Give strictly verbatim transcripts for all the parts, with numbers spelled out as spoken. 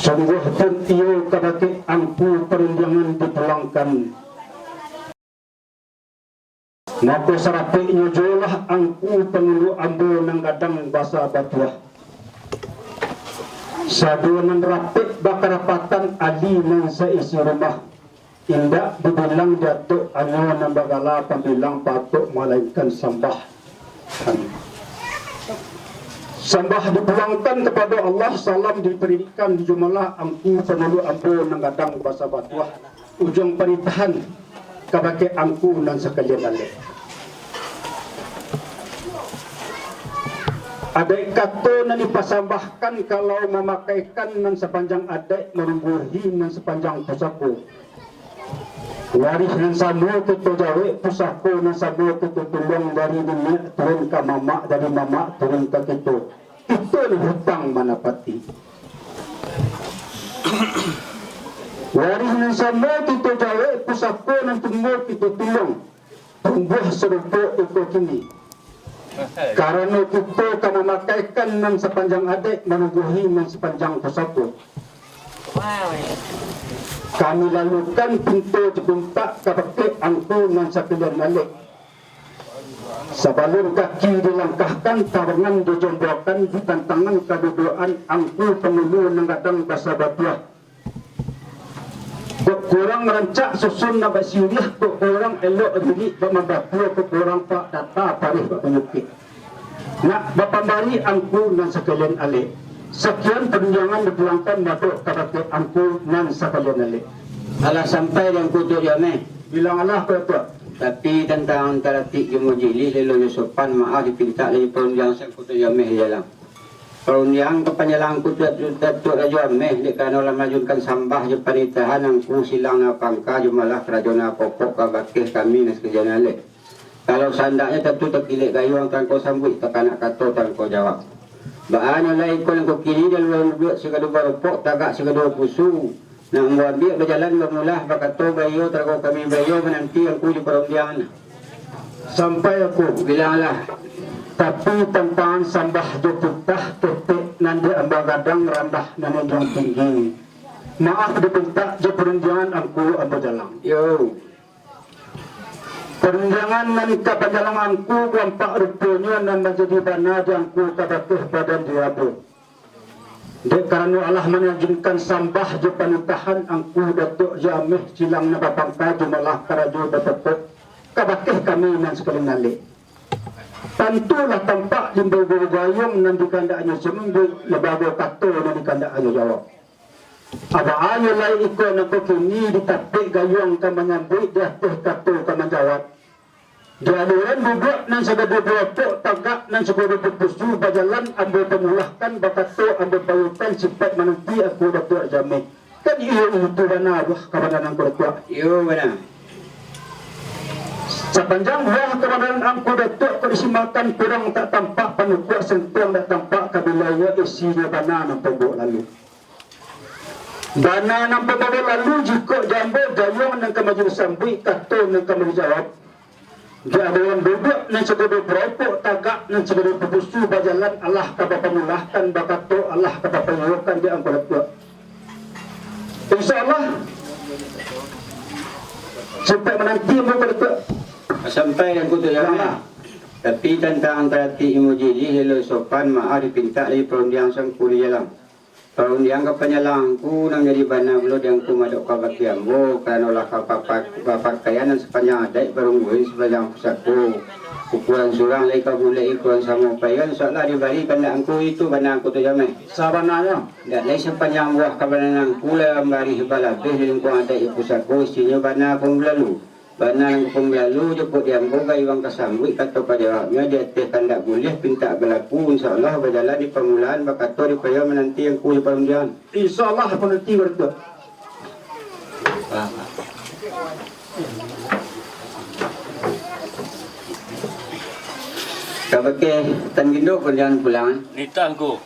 Sungguahpun iyo kabake angku parundiangan dipulangkan. Mako sarapeknyo juolah angku pangulu ambo nan gadang basa batuah. Sado nan rapek bakarapatan ahli nan saisi rumah. Indak dibilang di atok anyo nan bagala pambilang patok, malainkan sambah. Sambah dipulangkan kapado Allah, salam diparidikan di jumalah angku pangulu ambo nan gadang basa batuah, ujuang panitahan kabake angku nan sakalian alek. Adaik kato nan dipasambahkan, kalau mamakaikan nan sapanjang adaik, marungguahi nan sapanjang pusako. Warih nan samo kito jawek, pusako nan samo kito tuluang, dari niniak turun ka mamak, dari mamak turun ka kito. Itulah hutang manapati. Warih nan samo kito jawek, pusako nan tumbuah kito tuluang, tumbuah sarupo iko kini. Karano kito ka mamakaikan nan sapanjang adaik, manuguhi nan sapanjang pusako. Kami lalukan pinto dipintak kabake angku nan sakalian alek. Sabalun kaki dilangkahkan, tangan dijomboakan, di tantangan kadudukan angku pangulu nan gadang basa batuah. Kok kurang rancak susun nan basiriah, kok kurang elok ririk bak mambatua, kok kurang pak data parih bak panyakik. Nak bapambari angku nan sakalian alek. Sakian parundiangan dipulangkan madok kabake angku nan sakalian alek. Alah sampai di angku Tuak Jameh. Bilang alah ko Tuak. Tapi tantang taratik jo majilih, lelo jo sopan, maaf dipintak dari parundiang sangko Tuak Jameh di jalang. Parundiang ka panjalang angku Tuak, Tuak, Tuak Rajo Ameh, dek karano lah malajunkan sambah jo panitahan angku silang nan pangka jo malah karajo nan pokok kabake kami nan sakalian alek. Kalau sandaknyo tantu takilek gayuang tangko sambuik takanak kato tangko jawab. Baa nyo lai iko nan kok kini, di luruang duduak sigado baropok, tagak sigado bapusu. Nak ambo ambiak bajalan bamulah, bakato baiyo, tarago kami baiyo, mananti angku jo parundiangan. Sampai aku, bilanglah. Tapi tantangan sambah jo pitah, ketek nan di ambo gadang, randah nan di tinggi. Maaf dipintak jo parundiangan angku ambo jalang. Yo. Parundiangan nan ka panjalang angku, nampak ruponyo nan manjadi bana di angku kabake badan di ambo. Dek karano alah manajunkan sambah jo panitahan angku Datuak Jameh silang nan bapangka jo malah karajo bapokok kabake kami nan sakalian alek. Tantulah tampak limbau gayuang nan dikandaknyo sambuik, limbau kato nan dikandaknyo jawab. Baa nyo lai iko nan kok kini ditapek gayuang ka manyambuik, di ateh kato ka manjawab. Di aluran duduak nan sagado baropok, tagak nan sagado bapusu, bajalan ambo pamulahkan, bakato ambo payuahkan, sipaik mananti angku Datuak Jameh. Kan iyo itu bana buah kabanaran angku Datuak? Iyo, bana. Sapanjang buah kabanaran angku Datuak kok disimakan, kurang tak tampak panukuak, santuang tak tampak kabilaiyo, isinyo bana nan pambaok lalu. Bana nan pambaok lalu, jikok di ambo gayuang nan ka maju disambuik, kato nan ka maju dijawab. Di aluran duduak nan sagado baropok, tagak nan sagado bapusu, bajalan alah ka bapamulahkan, bakato alah ka bapayuahkan di angku Datuak. Insya Allah, sipaik mananti angku Datuak. Sampai angku Datuak. Tapi tantang taratik jo majilih, lelo sopan, maaf dipintak dari parundiang sangko di jalang. Parundiang ka panjalang angku, nan jadi bana pulo di angku madok kabake ambo, karano lah ka papa-, bapakaian nan sapanjang adaik, barungguahi sapanjang pusako. Ukuran surang lai ka bulek, ukuran samo paian, sok lah dibari kandak angku, itu bana angku Tuak Jameh. Sabananyo. Ndak lai sapanjang buah kabanaran angku, lah mambarih balabeh di lingkuang adaik jo pusako, isinyo bana pun balalu. Bana nan ka pun balalu, jikok di ambo gayuang ka sambuik, kato ka jawabnyo, di ateh kandak buliah pintak balaku, insya Allah bajalan di pamulaan, bakato di payuang mananti angku jo parundiangan. Insya Allah mananti baratua. Kabake Tan Gindo, parundiangan pulang. Nitah angku.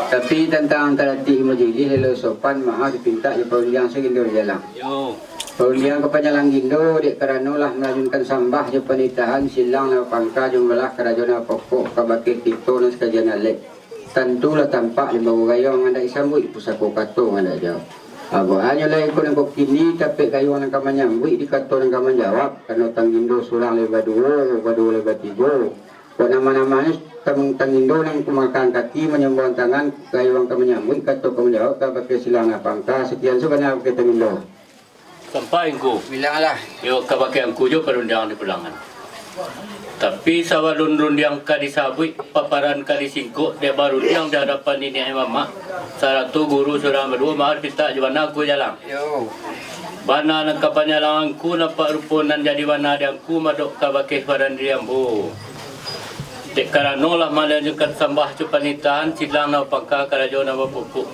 Tapi tantang taratik majilih, lelo sopan, maaf dipintak jo parundiang sagindo jalang. Yo. Parundiang ka panjalang gindo, dek karano lah malajunkan sambah jo panitahan, silang nan bapangka jo malah karajo nan bapokok kabake kito nan sakalian alek. Tantu lah tampak limbago gayuang nan andak disambuik, pusako kato nan andak dijawab. Abahnyo lai ko nan ko kini, tapek gayuang nan ka manyambuik, di kato nan ka manjawab, karano tang gindo surang lai baduo, baduo lai batigo. Kok nama-namanyo tang, tang gindo nan ka mangangkek kaki, manyambuang tangan, gayuang ka manyambuik, kato ka manjawab, ka bakeh silang nan pangka. Sakian sabana bakeh tang gindo. Sampai Angku. Bilanglah. Yo, ka bakeh Angku jo parundiang dipulangan. Tapi sabalun rundiang ka disabuik, paparan ka disingkok, dek barundiang di hadapan niniak mamak, sarato guru surang baduo, maaf pintak jo bana Angku jalang. Yo. Bana nan ka panyalang Angku, nampak rupo nan jadi bana di Angku, madok ka bakeh paran di ambo. Dek karano lah malanjukan sambah jo panitahan, silang nan bapangka, karajo nan bapokok,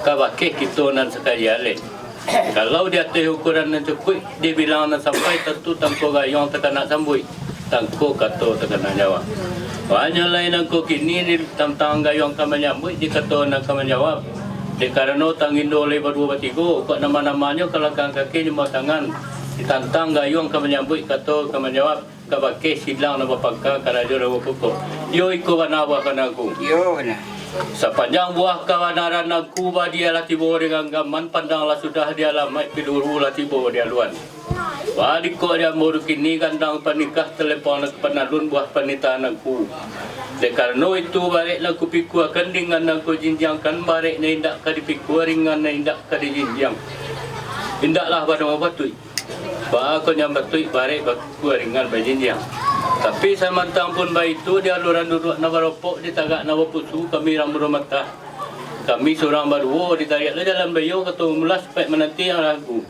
ka bakeh kito nan sakali alek. Kalau di ateh ukuran nan cukuik, dibilang nan sampai, tantu tangko gayuang takana sambuik, tangko kato takana jawab. Hanyo lai nan ko kini, di tantang gayuang ka manyambuik, di kato nan ka manjawab. Dek karano tang gindo lai baduo batigo, kok nama-namanyo ka langkah kaki nyambuang tangan, ditantang gayuang ka manyambuik, kato ka manjawab. Ka bakeh silang nan bapangka, karajo nan bapokok. Iyo iko bana buah kabanaran Angku. Iyo bana. Sapanjang buah kabanaran Angku, badia lah tibo di ganggaman, pandang lah sudah di alamaik, piluru lah tibo di aluan. Baa dikok di ambo tu kini, gandang panikah talempang nan ka panalun, buah panitahan Angku. Dek karano itu, barek nan kupikuakan, ringan nan kujinjiangkan, barek nan indak ka dipikua, ringan nan indak ka dijinjiang. Indaklah banamo patuik. Baa kok nan batuik, barek bapikua, ringan bajinjiang. Tapi samantang pun baitu, di aluran duduak nan baropok, di tagak nan bapusu, kami rang buruah matah. Kami surang baduo, ditariak lo jalan baiyo, kato bamulah, supayo mananti nan ragu.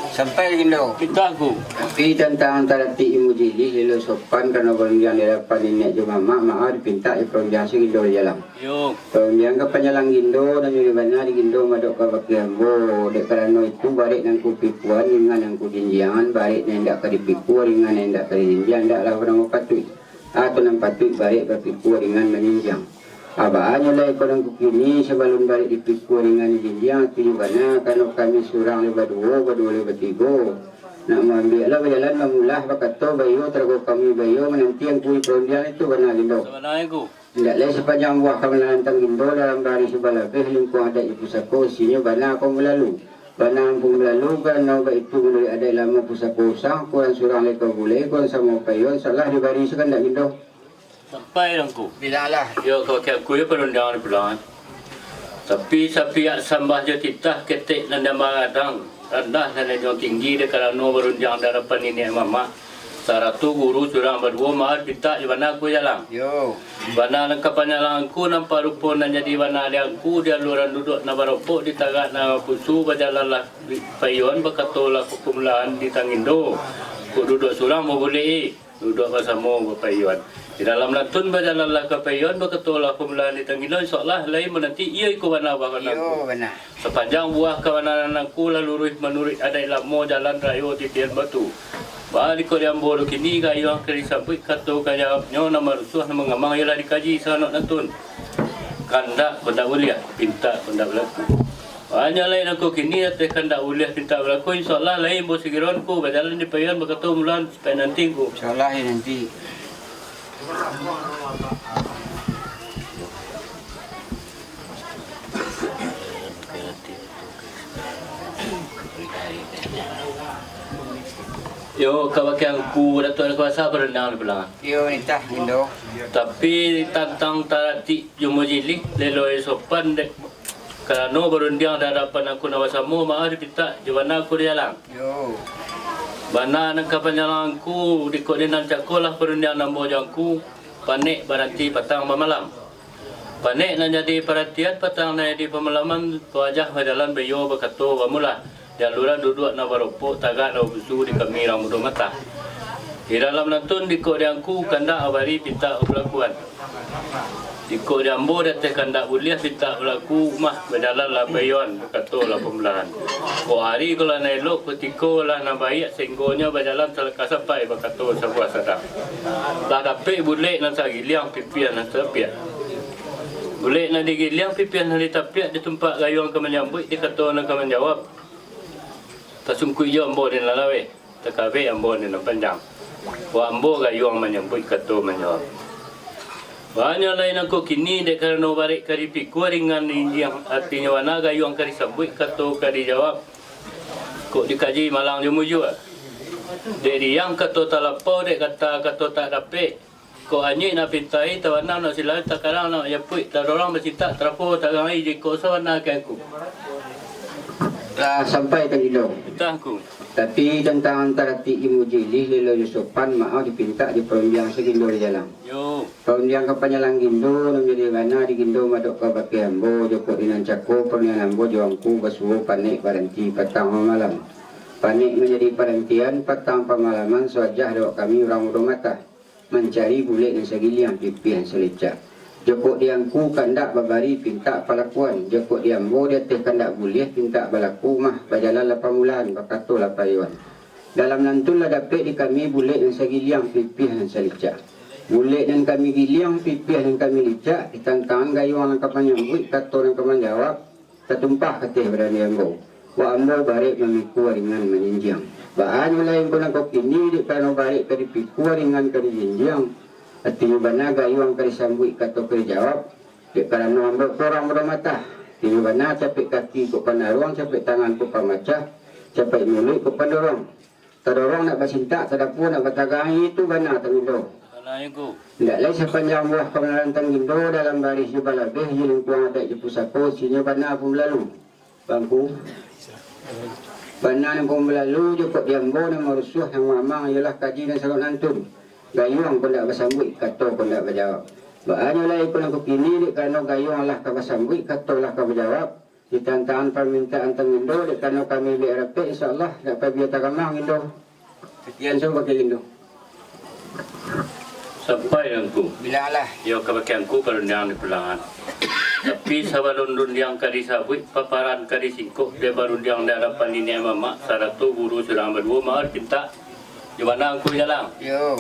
Sampai gindo. Pintak Angku. Tapi tantang taratik ilmu jilih, lelo sopan, karano barundiang di hadapan niniak jo mamak, maaf dipintak jo parundiang sagindo di jalan. Yo. Parundiang ka panyalang gindo, nan nyuruah bana di gindo madok ka bakeh ambo. Dek karano itu, barek nan kupikuan, ringan nan kujinjiangan, barek nan indak ka dipikua, ringan nan indak ka dijinjiang, indaklah banamo patuik. Atau nan patuik, barek bapikua, ringan manjinjiang. Abahnyo lai ko nan ko kini, sabalun barek dipikua, ringan dijinjiang, tu bana, karano kami surang lai baduo, baduo lai batigo. Nak maambiak lah bajalan, bamulah, bakato baiyo, tarago kami baiyo, mananti Angku di parundiang, itu bana gindo. Sabana Angku. Indak lai sapanjang buah kabanaran tang gindo dalam bahari sabalabeh, lingkuang adaik jo pusako, isinyo bana ko balalu. Bana ampun balalu, karano baitu manuruik adaik lamo pusako usang, kurang surang lai ka bulek, kurang samo paiyoan, salah dibari sakandak gindo. Sampai Angku. Bilanglah. Yo, ka bakeh Angku yo parundiang dipulangan. Tapi sapiak sambah jo titah, ketek nan dimagadang, randah nan dianjuang tinggi, dek karano barundiang di hadapan niniak mamak. Sarato guru surang baduo, maaf pintak jo bana Angku jalang. Yo. Bana nan ka panyalang Angku, nampak rupo nan jadi bana di Angku, di aluran duduak nan baropok, di tagak nan bapusu, bajalanlah paiyoan, bakatolah ka pamulaan di tang gindo. Kok duduak surang babulek, eh, duduak basamo bapaiyoan. Di dalam lantun bajalanlah ka paiyoan, bakatolah pamulaan di tang gindo, insyaallah lai mananti, iyo iko bana buah kabanaran Angku. Iyo, bana. Sapanjang buah kabanaran Angku lah luruih manuruik adaik lamo jalan rayo titian batu. Baa dikok di ambo tu kini, gayuang ka disambuik, kato ka jawabnyo, nan marusuah nan mangamang, iyolah dikaji saganok nantun. Kandak kok ndak buliah, pintak kok ndak balaku. Hanyo lai nan ko kini, ateh kandak buliah pintak balaku, insyaallah lai ambo sagiro Angku bajalan di paiyoan, bakato bamulaan supayo nanti Angku. Insyaallah yo nanti. Yo, ka bakeh Angku, Datuak Dekuasa, parundiang dipulangan. Yo, nitah, Indo. Tapi tantang taratik jo mujilih, lelo sopan dek, karano barundiang di hadapan Angku nan basamo, maaf dipintak jo bana Angku dijalang. Yo. Bana nan ka panyalang Angku, dikok di nan cako lah parundiang ambo jo Angku, panek baranti patang bamalam. Panek nan jadi paratian, patang nan jadi pamalaman, bawajah bajalan baiyo, bakato bamulah, di aluran duduak nan baropok, tagak nan bapusu, di kami rang buruah matah. Di dalam nantun, dikok di Angku, kandak babari pintak babalakuan. Dikok di ambo, di ateh kandak buliah pintak balaku, mah bajalanlah baiyoan, bakatolah pamulaan. Kok ari ko lah nan elok, kutiko lah nan baiak, sainggonyo bajalan salangkah sampai, bakato sabuah sadang. Lah dapek bulek nan sagiliang, pipiah nan satapiak. Bulek nan digiliang, pipiah nan ditapiak, di tumpak gayuang ka manyambuik, di kato nan ka manjawab. Tasungkuik jo ambo di nan laweh, takabek ambo di nan panjang. Wak ambo gayuang manyambuik, kato manjawab. Banyak lai nangko kini, dek karano barek ka dipikua ringan di jinjiang, artinyo bana gayuang ka disambuik, kato ka dijawab. Kok dikaji malang jo mujua. Dek diang kato talapau, dek kata kato tak dapek. Kok anyuik nak pintai, tabanam nak silai, takarang nak japuik, tadorong bacintak, tarapo tagangai, jikok sabana ka angku. Lah sampai ka Gindo. Pitah angku. Tapi tantang antaratik jo mujilih, lelo jo sopan, maaf dipintak di parundiang sagindo di jalang. Yo. Parundiang ka panyalang Gindo, nan jadi bana di Gindo madok ka bakeh ambo, jokok di nan cako, parundiang ambo jo angku basuo panek baranti patang malam. Panek manjadi parantian, patang pamalaman, sawajah dek kami urang Udo Matah, mancari bulek nan sagiliang, pipih nan salicak. Jokok di angku kandak babari pintak palakuan, jokok di ambo di ateh kandak buliah pintak balaku mah, bajalanlah pamulaan, bakatolah payuan. Dalam nantun lah dapek di kami bulek nan sagiliang, pipih nan salicak. Bulek nan kami giliang, pipih nan kami licak, di tantangan gayuang nan ka manyambuik, kato nan ka manjawab, tatumpah ka ateh badan di ambo. Wak ambo barek mamikua ringan manjinjiang. Baa nyo lai angku nangko kini, dek karano barek ka dipikua ringan ka dijinjiang. Artinyo bana gayuang ka disambuik, kato ka dijawab. Dek karano ambo ko urang Udo Matah, artinyo bana capek kaki kok panaruang, capek tangan kok pamacah, capek muluik kok pandorong. Tadorong nak basintak, tadapo nak batagang, itu bana tangin do. Bana, angku. Indak lai sapanjang buah kabanaran tangin do, dalam barih jo balabeh, di lingkuang adaik jo pusako, sinyo bana pun balalu. Bangku. Bana nan pun balalu, jokok di ambo nan marusuah, nan mamang, iyolah kaji nan sangaik nantun. Gayuang kok ndak basambuik, kato kok ndak bajawab. Baa nyo lai ko nangko kini, dek karano gayuang lah ka basambuik, kato lah ka bajawab. Di tantangan parmintaan tangin do, dek karano kami bek rapek, insya Allah, dak pabia tagamang Gindo. Sakian sajo bakeh Gindo. Sampai angku. Bilang lah. Iyo, ka bakeh angku parundiang dipulangan. Tapi sabalun rundiang ka disabuik, paparan ka disingkok, dek barundiang di adapan niniak mamak, sarato guru surang baduo, maaf pintak. Di bana angku jalang? Yo.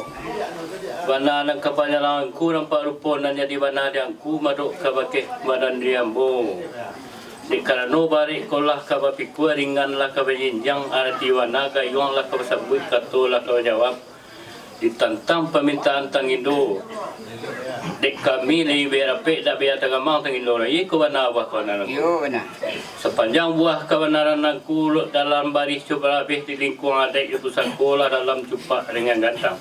Bana nan ka panyalang angku, nampak rupo nan jadi bana di angku, madok ka bakeh badan di ambo. Dek karano barek ko lah ka bapikua, ringan lah ka bajinjiang, arati bana gayuang lah ka basambuik, kato lah ka bajawab. Ditantang pamintaan tangin do. Dek kami lai bek rapek, dak bia tagamang tangin do, iko bana buah kabanaran. Iyo, bana. Sapanjang buah kabanaran angku, dalam barih jo balabeh, di lingkuang adaik jo pusako, lah dalam cupak ringan gantang.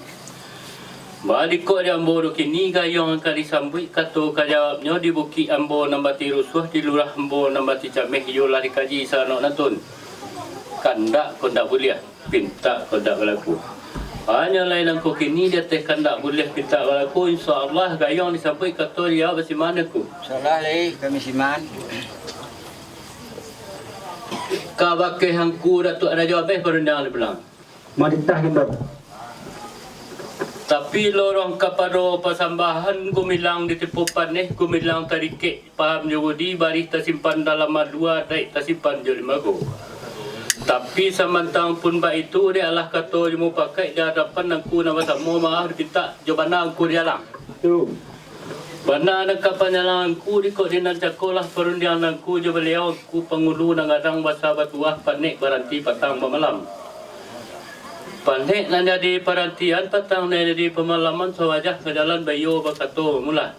Baa dikok di ambo do kini, gayuang ka disambuik, kato ka jawabnyo, di bukik ambo nan bati rusuah, di lurah ambo nan bati cameh, iyolah dikaji sanok nantun. Kandak kok ndak buliah, pintak kok ndak balaku. Hanyo lai nangko kini, di ateh kandak buliah pintak balaku, insya Allah gayuang disambuik, kato dijawab basiman angku. Salah lai, kami siman. Ka bakeh angku Datuak Rajo Abeh parundiangan dipulang. Maritah Gindo. Tapi lorong kapado pasambahan, gumilang ditipu paneh, gumilang tarikek paham jo budi, barih tasimpan dalam alua, adaik tasimpan jo limbago. Tapi samantang pun baitu, dek alah kato jo mupakaik di adapan angku nan basamo, maaf dipintak jo bana angku dijalang. Tu. Bana nan ka panyalang angku, dikok di nan cako lah parundiangan angku jo baliau, angku pangulu nan gadang basa batuah, panek baranti patang bamalam. Panek nan jadi parantian, patang nan jadi pamalaman, sawajah bajalan baiyo bakato bamulah.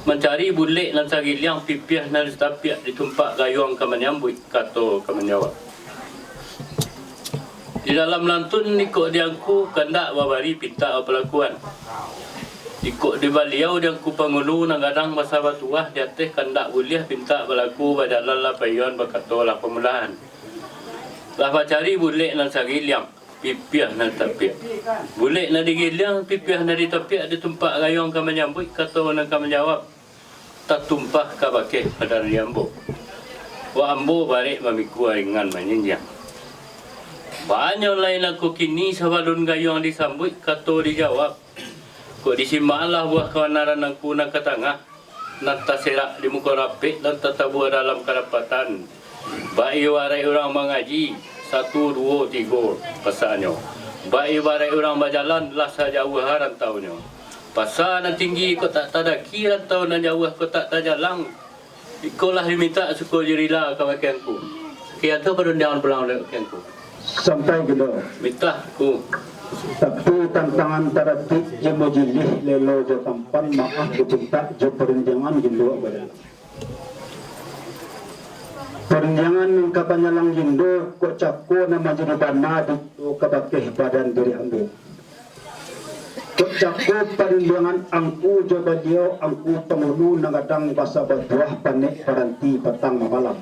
Mancari bulek nan sagiliang, pipiah nan satapiak, di tumpak gayuang ka manyambuik, kato ka manjawab. Di dalam lantun, ikok di angku kandak babari pintak bapalakuan. Ikok di baliau di angku pangulu nan gadang basa batuah, di ateh kandak buliah pintak balaku, bajalanlah paiyoan, bakatolah pamulahan. Lah bacari bulek nan sagiliang, pipiah nan tapiak. Bulek nan digiliang, pipiah nan ditapiak, di tumpak gayuang ka manyambuik, kato nan ka manjawab, tatumpah ka bakeh badan di ambo. Wak ambo barek mamikua ringan manjinjiang. Banyak lai nangko kini, sabalun gayuang disambuik, kato dijawab. Kok disimaklah buah kabanaran angku nan ka tangah, nan taserak di muko rapek, nan tatabuah dalam kadapatan. Bak ibaraik urang mangaji, satu, duo, tigo, pasaknyo. Bak ibaraik urang bajalan, lah sajauah rantaunyo. Pasa nan tinggi kok tak tadaki, rantau nan jauah kok tak tajalang. Ikolah dimintak suko jo rila ka bakeh angku. Sakian tu parundiangan pulang dek bakeh angku. Sampai Gindo. Pitah angku. Tapi tantangan taratik jo majilih, lelo jo tampan, maaf bapintak jo parundiangan, jan luak badalam. Parundiangan nan ka panyalang jundo, kok cako nan manjadi bana di kabakeh badan diri ambo. Kok cako parundiangan angku jo baliau, angku pangulu nan gadang basa batuah, panek paranti patang mamalam.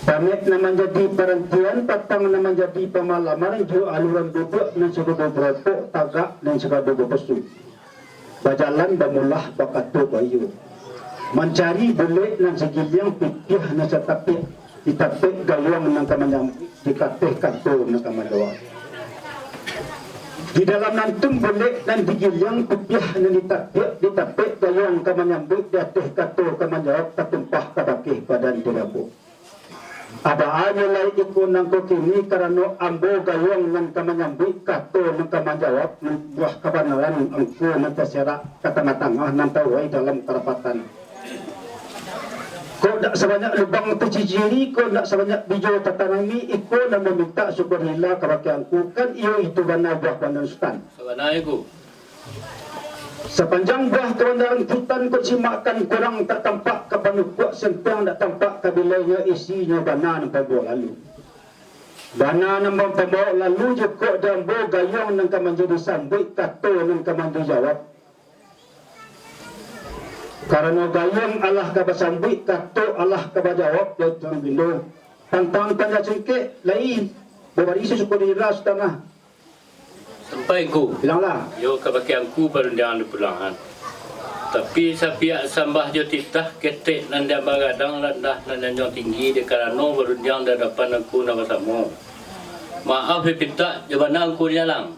Panek nan manjadi parantian, patang nan manjadi pamalaman, jo aluran duduak nan sagado baropok, tagak nan sagado bapasu. Bajalan bamulah bakato baiyo. Mancari bulek nan sagiliang, pipiah nan satapiak, ditapek gayuang nan ka manyambuik, dikateh kato nan ka manjawab. Di dalam nantun bulek nan digiliang, pipiah nan ditapiak, ditapek gayuang ka manyambuik, diateh kato ka manjawab, tatumpah kabakeh badan diri ambo. Adaanyo lai iko nangko kini, karano ambo gayuang nan ka manyambuik, kato nan ka manjawab, buah kabanaran angku nan taserak ka tangah-tangah, nan taurai dalam karapatan. Kok dak sabanyak lubang taciciri, kok dak sabanyak bijo tatanami, iko nan mamintak syukur rila kabakeh angku, kan iyo itu bana buah kabanaran Sutan. Sabana iko. Sapanjang buah kabanaran Sutan kok simakkan, kurang tak tampak ka panukuak, sentiang dak tampak ka bilainyo, isinyo bana nan pambaok lalu. Bana nan pambaok lalu, jikok di ambo gayuang nan ka manjadi sambuik, kato nan ka manjadi jawab. Karano gayuang alah ka basambuik, kato alah ka bajawab, yo Tuan Bindo. Tantang panjang singkek, lai babari sasuko di ras tanah. Sampai ngku. Bilanglah. Iyo kabakeh angku parundiangan dipulangan. Tapi sapiak sambah jo titah, ketek nan diamba gadang, randah nan nyanjuang tinggi, dek karano barundiang di adapan angku nan basamo. Maaf dipintak, jo bana angku dinyalang.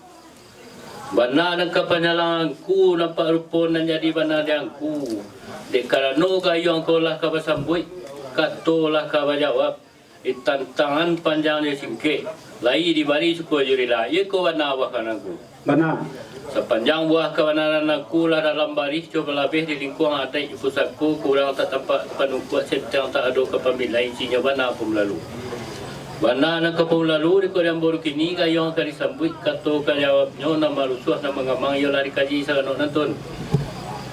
Bana nan ka panyalang angku, nampak rupo nan jadi bana di angku. Dek karano gayuang ko lah ka basambuik, kato lah ka bajawab. Di tantangan panjang jo singkek, lai dibari suko jo rila. Iyo ko bana buah kabanaran angku. Bana. Sapanjang buah kabanaran angku lah dalam barih, cubo labeh di lingkuang adaik jo pusako, kurang tak tampak ka panukuak, sentiang tak ado ka pamilai, isinyo bana pamulalu. Bana nan ka pamulalu, dek ko di ambo kini, gayuang ka disambuik, kato ka jawabnyo, nan marusuah, nan mangamang, iyo lah dikaji saganok nantun.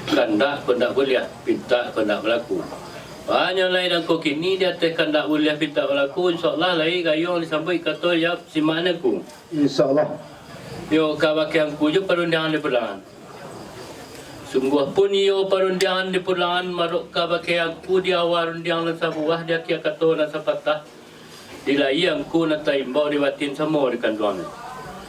Kandak ko ndak buliah, pintak ko ndak balaku. Hanyo lai nangko kini, di ateh kandak buliah pintak balaku, insya Allah lai gayuang disambuik kato jawab simak angku. Insya Allah. Iyo kabakeh angku jo parundiangan dipulangan. Sungguah pun iyo parundiangan dipulangan, marok kabakeh angku di awa rundiang nan sabuah, di akia kato nan sapatah. Di lahia angku nan taimbau, di batin samo di kanduangnyo.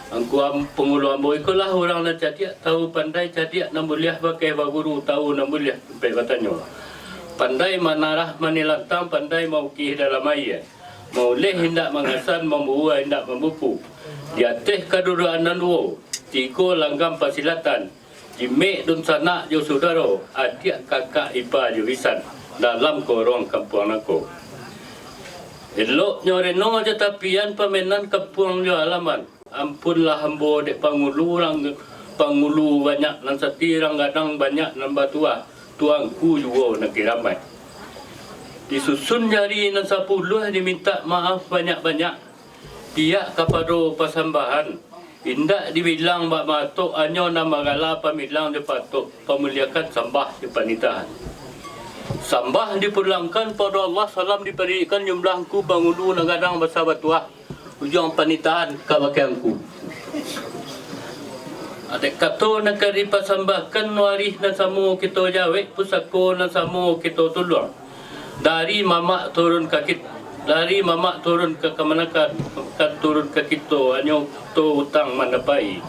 Angku am-, pangulu ambo iko lah urang nan cadiak, tahu pandai cadiak nan buliah, bakeh baguru, tahu nan buliah tampek batanyo. Pandai manarah manilantang, pandai maukih dalam aia. Mauleh indak mangasan, mambuwua indak mambuku. Di ateh kadudukan nan duwo, tigo langgam pasilatan. Jimek dunsanak jo sudaro, adiak kakak ipa jo bisan, dalam korong kampuang nangko. Eloknyo reno jo tapian, pamenan kampuang jo alaman. Ampunlah ambo dek pangulu, rang-, pangulu banyak nan sati, rang gadang banyak nan batuah, tuangku juwo nan kiramai. Disusun jari nan sapuluah, dimintak maaf banyak-banyak. Pihak kapado pasambahan, indak dibilang bak matok, hanyo nan bagala pamilang jo patok, pamuliakan sambah jo panitahan. Sambah dipulangkan pado Allah, salam diparintikkan, jumlah angku pangulu nan gadang basa batuah, ujuang panitahan kabakeh angku. Adaik kato nan ka dipasambahkan, warih nan samo kito jawek, pusako nan samo kito tuluang. Dari mamak turun ka kit-, dari mamak turun ka kamanakan, ka turun ka kito, hanyo to utang mandapai.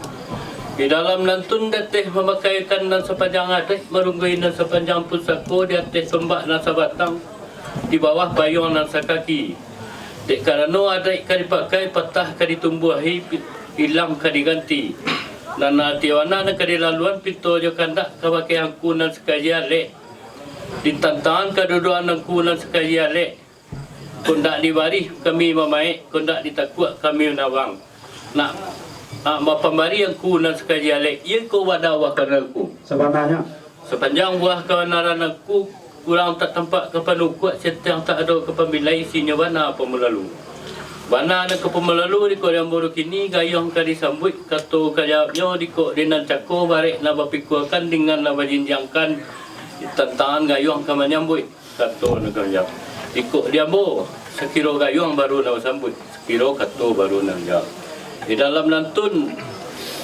Di dalam nantun dateh mamakaikan nan sapanjang adaik, marunggui nan sapanjang pusako, di ateh tombak nan sabatang, di bawah payuang nan sakaki. Dek karano adaik ka dipakai, patah ka ditumbuahi, pi-, ilang ka diganti. Nan ati wana nan ka dilaluan, pinto jo kandak kabakeh angku nan sakaji alek. Di tantangan kadudukan angku nan sakaji alek, kondak dibarih kami mamaek, kondak ditakuak kami manawang. Nak, nak bapambari angku nan sakaji alek, iyo ko wadah wakana angku. Sabananyo. Sapanjang buah kabanaran angku, kurang tak tampak ka panukuak, sentiang tak ado ka pamilai, isinyo bana pamulalu. Bana nan ka pamalalu, dikok di ambo tu kini, gayuang ka disambuik, kato ka jawabnyo, dikok di nan cako, barek nan bapikuakan, dingan nan bajinjiangkan, tantangan gayuang ka manyambuik, kato nan ka manjawab. Dikok di ambo, sakiro gayuang baru nan basambuik, sakiro kato baru nan manjawab. Di dalam lantun,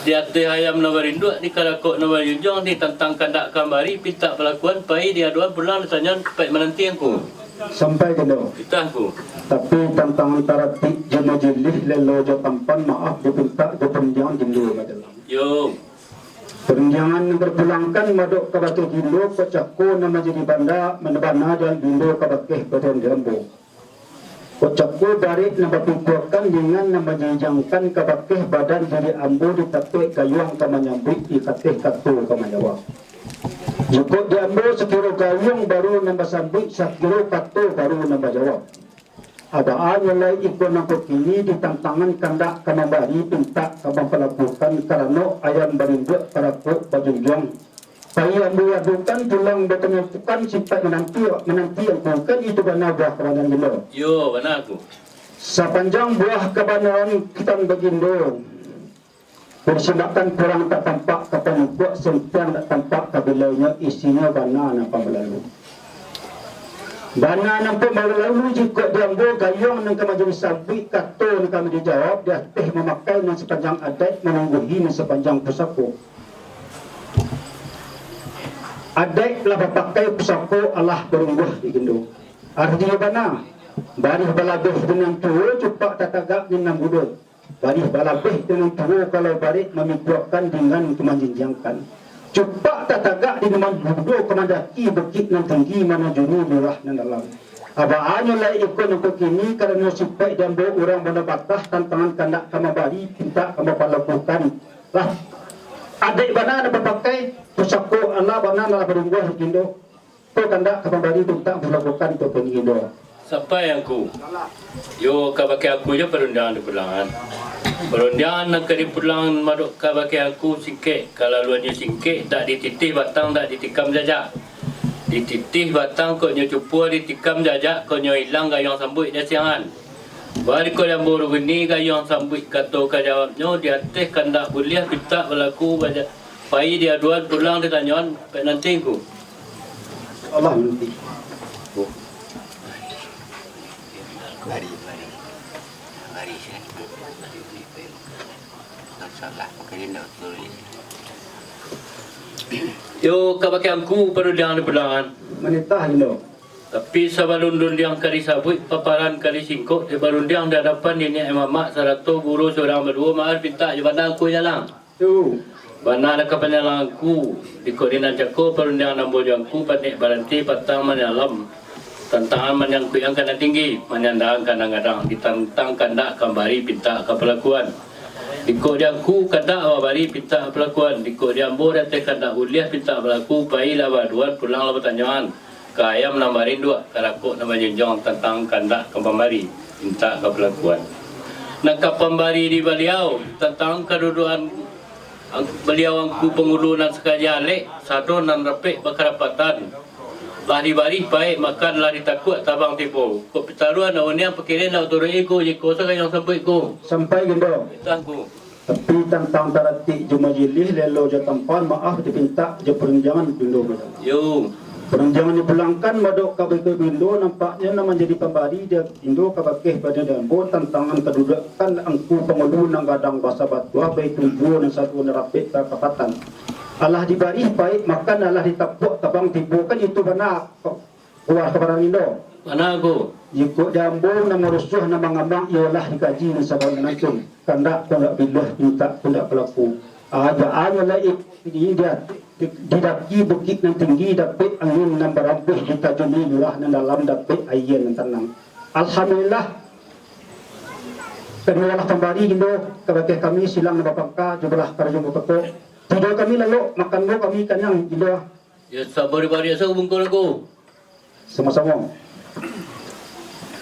di ateh ayam nan barinduak, di karakok nan bajunjuang, di tantang kandak kambari, pintak balakuan, pai di aduan, pulang di tanyoan, cipaik mananti angku. Sampai kendo. Pitah angku. Tapi tantang taratik jo majilih, lelo jo tampan, maaf dipintak jo parundiangan gindo majalang. Yo. Parundiangan nan bapulangkan madok kabake gindo, kok cako nan manjadi banda, mandabana jo gindo kabake badan di ambo. Kok cako barek nan bapikuakan, dingan nan manjinjiangkan kabake badan diri ambo, di tapek gayuang ka manyambuik, di ateh kato ka manjawab. Jikok di ambo sakiro gayuang baru nan basambuik, sakiro kato baru nan bajawab. Abaanyo lai iko nan kok kini, di tantangan kandak ka mambari, pintak ka mampalakukan, karano ayam barinduak, karakok bajunjuang. Pai ambo adukan, pulang batanyo tukan, cipaik mananti, mananti angku, kan itu bana buah kabanaran gindo. Yo, bana angku. Sapanjang buah kabanaran kitan bagindo, Kok disindakan kurang tak tampak ka panyukuak, sentiang tak tampak ka bilainyo, isinyo bana nan pamalalu. Bana nan pamalalu, jikok di ambo gayuang nan ka manjadi sambuik, kato nan ka dijawab, di ateh mamakai nan sapanjang adaik, manungguhi nan sapanjang pusako. Adaik lah bapakai, pusako alah barungguah di gindo. Artinyo bana, barih balabeh di nan tuo, cupak tatagak di nan mudo. Barih balabeh di nan tuo, kalau barek mamikuakan, dingan ka manjinjiangkan. Cupak tatagak di nan mudo, ka mandaki bukik nan tinggi, manajuni lurah nan dalam. Abaanyo lai iko nan kok kini, karano sipaik di ambo urang bana batah, tantangan kandak ka mambari, pintak ka mampalakukan. Lah, adaik bana nan bapakai, pusako alah bana nan lah barungguah di gindo. Ko kandak ka mambari, pintak ka mampalakukan, tu punyo gindo. Sampai angku. Yo, kabake angku jo parundiangan dipulangan. Parundiangan nan ka dipulangan madok kabake angku singkek, kalaluannyo singkek, dak dititih batang, dak ditikam jajak. Dititih batang kok nyo cupuah, ditikam jajak kok nyo ilang, gayuang sambuik di asiangan. Baa dikok di ambo tu kini, gayuang sambuik, kato ka jawabnyo, di ateh kandak buliah, pintak balaku, baja-, pai di aduan, pulang di tanyoan, pek nanti angku. Allah nanti. Mari, mari. Mari, saya. Masalah, pakai dia nak betul ni. Yo, kabake angku, parundiangan dipulangan. Manitah, gindo. Tapi sabalun rundiang ka disabuik, paparan ka disingkok, dek barundiang di adapan niniak mamak, sarato guru surang baduo, maaf pintak jo bana angku jalang. Tu. Bana lah ka panyalang angku, dikok di nan cako parundiangan ambo jo angku, panek baranti patang manyalam. Tantangan manyangkuik ang ka nan tinggi, manyandang ka nan gadang, ditantang kandak ka mambari, pintak ka palakuan. Dikok di angku kandak ka mambari, pintak ka palakuan, dikok di ambo di ateh kandak buliah, pintak balaku, pai lah baaduan, pulang lah batanyoan. Ka ayam nan barinduak, ka rakok nan bajunjuang, tantang kandak ka mambari, pintak ka palakuan. Nan ka pambari di baliau, tantang kadudukan ang-, baliau angku pangulu nan sakaja alek, sado nan rapek bakarapatan. Lah dibarih paek makan, lah ditakuak tabang tibo. Kok pitaruah nak uniang, pakirin nak turuik iko, jiko sagayuang sambuik ko. Sampai gindo. Pitah ko. Tapi tantang taratik jo majilih, lelo jo tampan, maaf dipintak jo parundiangan gindo. Yo. Parundiangan dipulangkan madok kabake gindo, nampaknyo nan manjadi pambari di gindo kabake badan di ambo, tantangan kadudukan angku pangulu nan gadang basa batuah, baitu juo nan sado nan rapek bakapatan. Alah dibarih paek makan, alah ditapuak tabang tibo, kan itu bana. Kuah kabanaran gindo. Bana ko. Jikok di ambo nan marusuah nan mangambang, iyolah dikaji nan sabagai nantun. Kandak ko ndak biluah, pintak ko ndak balaku. Ajaannyo lai di, di, di daki bukik nan tinggi, dapek angin nan barambuih, ditajuni lurah nan dalam, dapek aia nan tanang. Alhamdulillah. Kaduolah pambari gindo kabake kami, silang nan bapangka, jo balah karajo nan bapokok. Tido kami lalok, makan lo kami kanyang gindo. Yo, sabari-bari asa bungkul ko. Samo-samo.